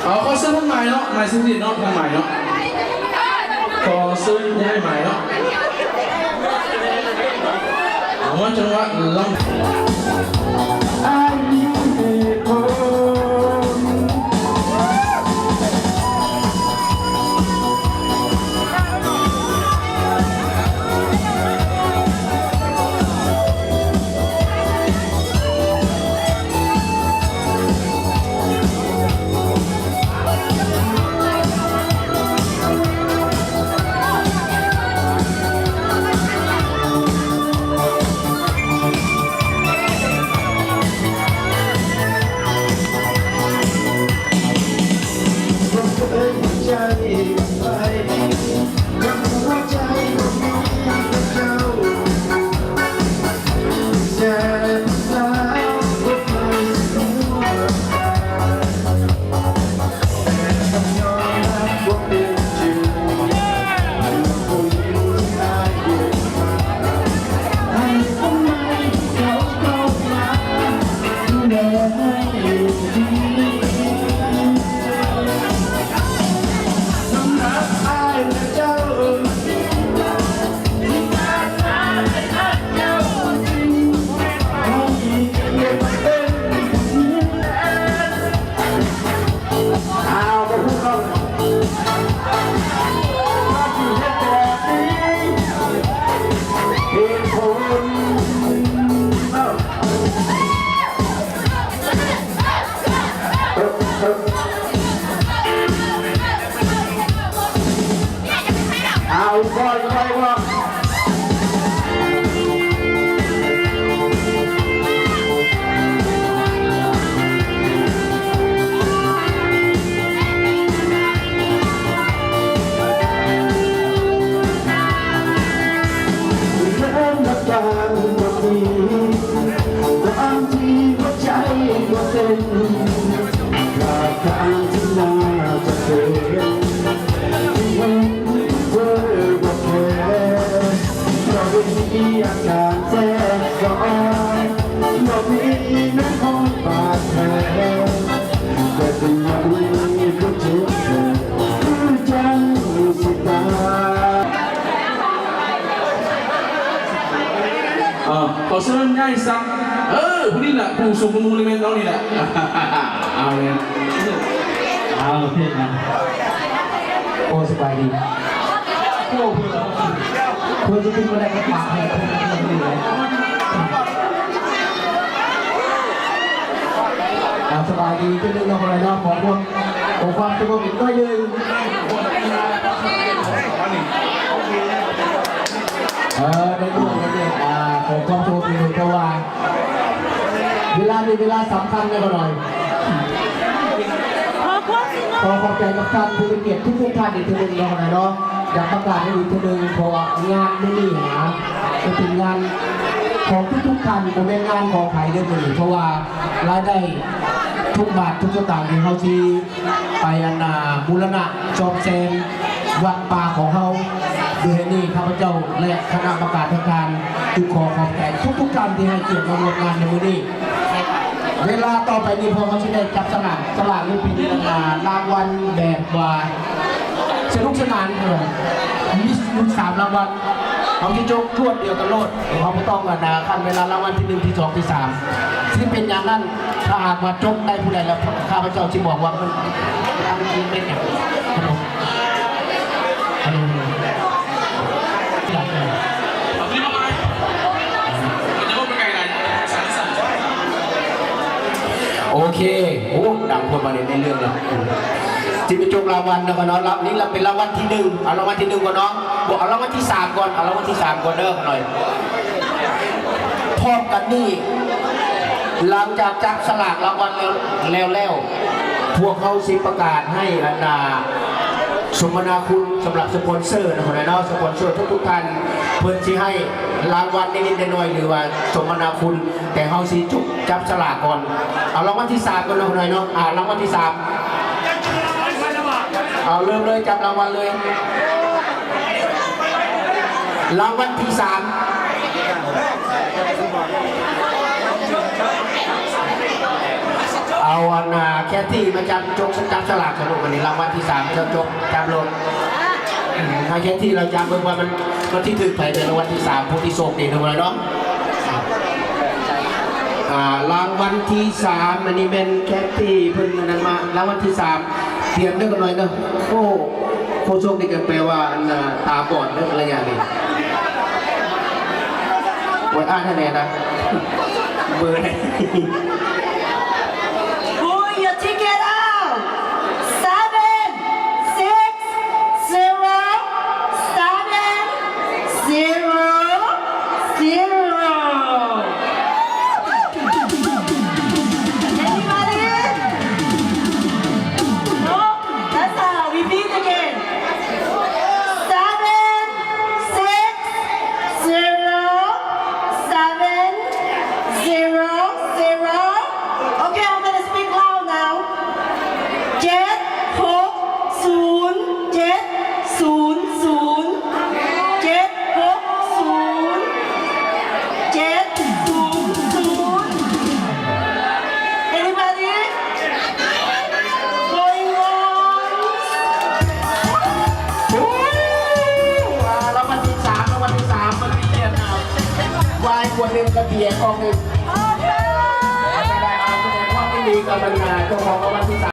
ເອົາ ຂໍເຊີນທ່ານໝາຍເນາະ ໝາຍສິບເອັດເນາະ ທ່ານໝາຍເນາະ ຂໍເຊີນຍາຍໝາຍເນາະ ເອົາ ມາຈັງຫວະລຳ ອ້າຍມີເຫດຜົນ. ອ້າວ ບໍ່ຮູ້ເນາະ ວ່າຊິເຮັດແບບນີ້ ເຫດຜົນ ເອີ ເອີ ເອີ ເອົາ ອີກບໍ່ ອີກບໍ່ ອີກບໍ່? ເອີ ຂໍເຊີນຍາຍສັກ ເອີ ຜູ້ນີ້ລະ ຜູ້ຊົງກະມູນເລເວນເຮົານີ້ລະ ເອົາເລີຍ ເອົາ ໂອເຄນະ ໂອ້ ສະບາຍດີ ໂອ້ ເພິ່ນ ເພິ່ນຊິຂຶ້ນມາໄດ້ກໍຝາກໃຫ້ເພິ່ນເລີຍ ອ່າ ສະບາຍດີ ເປັນເລື່ອງນອກເນາະ ຂໍຄວາມ ຂໍຄວາມສະຫງົບອີກໜ້ອຍໜຶ່ງ ເອີ ໄດ້ດວງ ໄດ້ດວງ ອ່າ ຂໍຄວາມສະຫງົບອີກໜຶ່ງ ເພາະວ່າ ເວລານີ້ເວລາສຳຄັນແລ້ວ ບໍ່ໜ້ອຍ ຂໍຄວາມສະຫງົບ ຂໍຂອບໃຈກັບທ່ານຜູ້ມີກຽດທຸກໆທ່ານອີກເທື່ອໜຶ່ງເນາະ ເນາະ ຢາກປະກາດໃຫ້ອີກເທື່ອໜຶ່ງ ເພາະວ່າງານມື້ນີ້ຫັ້ນນະ ມັນເປັນງານຂອງທຸກໆທ່ານ ບໍ່ແມ່ນງານຂອງໃຜເດີມື້ນີ້ ເພາະວ່າລາຍໄດ້ທຸກບາດທຸກສະຕາງທີ່ເຮົາຊິ ໄປອັນນ່າບູລະນະສ້ອມແຊມວັດປ່າຂອງເຮົາ ໂດຍເຫດນີ້ ຂ້າພະເຈົ້າ ແລະ ຄະນະກຳມະການທາງການ ຈຶ່ງຂໍຂອບໃຈທຸກໆທ່ານທີ່ໃຫ້ກຽດມາຮ່ວມງານໃນມື້ນີ້. ເວລາຕໍ່ໄປນີ້ ພວກເຮົາຊິໄດ້ຈັບສະຫຼາກ, ສະຫຼາກນີ້ເປັນ ອ່າ ລາງວັນແບບວ່າສະໜຸກສະໜານ ເອີ ມີຢູ່ສາມລາງວັນ ເຮົາຊິຈົກລວດດຽວກັນໂລດ ເຮົາບໍ່ຕ້ອງ ອັນນ່າ ຂັ້ນເວລາລາງວັນທີໜຶ່ງ ທີສອງ ທີສາມ ຊິເປັນຢ່າງນັ້ນ. ຖ້າຫາກວ່າຈົບໄດ້ຜູ້ໃດແລ້ວ ຂ້າພະເຈົ້າຊິບອກວ່າມັນ ມັນເປັນຫຍັງ. ໂອເຄ ໂອ້ ດັງໂພດ ມາເຮັດໃນເລື່ອງລະ ຊິໄປຈົກລາງວັນນະເນາະ. ລາງ ນີ້ລະເປັນລາງວັນທີໜຶ່ງ ເອົາລາງວັນທີໜຶ່ງກ່ອນເນາະ ບໍ່ ເອົາລາງວັນທີສາມກ່ອນ ເອົາລາງວັນທີສາມກ່ອນເດີ ຂ້ານ້ອຍ. ພ້ອມກັນນີ້ ຫຼັງຈາກຈັບສະຫຼາກລາງວັນແລ້ວ ແລ້ວ ແລ້ວ ພວກເຮົາຊິປະກາດໃຫ້ ອັນນ່າ ສົມມະນາຄຸນສຳລັບສະປອນເຊີນະເນາະ ສະປອນເຊີທຸກໆທ່ານ ເພິ່ນຊິໃຫ້ລາງວັນນິດໆໜ້ອຍໆ ຫຼືວ່າສົມມະນາຄຸນ ແຕ່ເຮົາຊິຈັບສະຫຼາກກ່ອນ ເອົາລາງວັນທີສາມກ່ອນເນາະ ຂ້ານ້ອຍເນາະ ອ່າ ລາງວັນທີສາມ ເອົາ ເລີ່ມເລີຍ ຈັບລາງວັນເລີຍ. ລາງວັນທີສາມ ເອົາອັນ ອ່າ ແຄດຕີ້ມາຈັບ ຈົກ ຈັບສະຫຼາກສະລູກ ອັນນີ້ລາງວັນທີສາມ ເຈົ້າຈົກ ຈັບໂລດ. ອືມ ໃຫ້ແຄດຕີ້ລາວຈັບເບິ່ງວ່າມັນ ມັນຊິຖືກໃຜເປັນລາງວັນທີສາມ ຜູ້ທີ່ໂຊກດີເນາະ ເນາະ. ອ່າ ລາງວັນທີສາມ ອັນນີ້ແມ່ນແຄດຕີ້ເພິ່ນອັນນັ້ນມາ ລາງວັນທີສາມ ຕຽມເດີກັນໜ້ອຍເດີ. ໂອ້ ຜູ້ໂຊກດີກໍແປວ່າ ອັນ ຕາບອດເດີໄລຍະນີ້. ໂອ້ຍ ອ່ານໃຫ້ແດ່ນະ ເບີໃດ? Pull your ticket out. Seven six zero seven zero zero. Anybody? No? That's a repeat again. Seven six zero seven zero zero. Okay, I'm gonna speak loud now. ເຈັດຫົກສູນເຈັດສູນສູນ ເຈັດຫົກສູນເຈັດສູນສູນ. Anybody? Going once. ໂອ້ ລາງວັນທີສາມ ລາງວັນທີສາມ ມັນມີແຕ່ນະ ວາຍຂວດໜຶ່ງ ກະເບຍກອງໜຶ່ງ. ເອົາໄປໄດ້ ເອົາ ແສດງຄວາມຍິນດີກັບບັນດາເຈົ້າຂອງລາງວັນທີສາມ.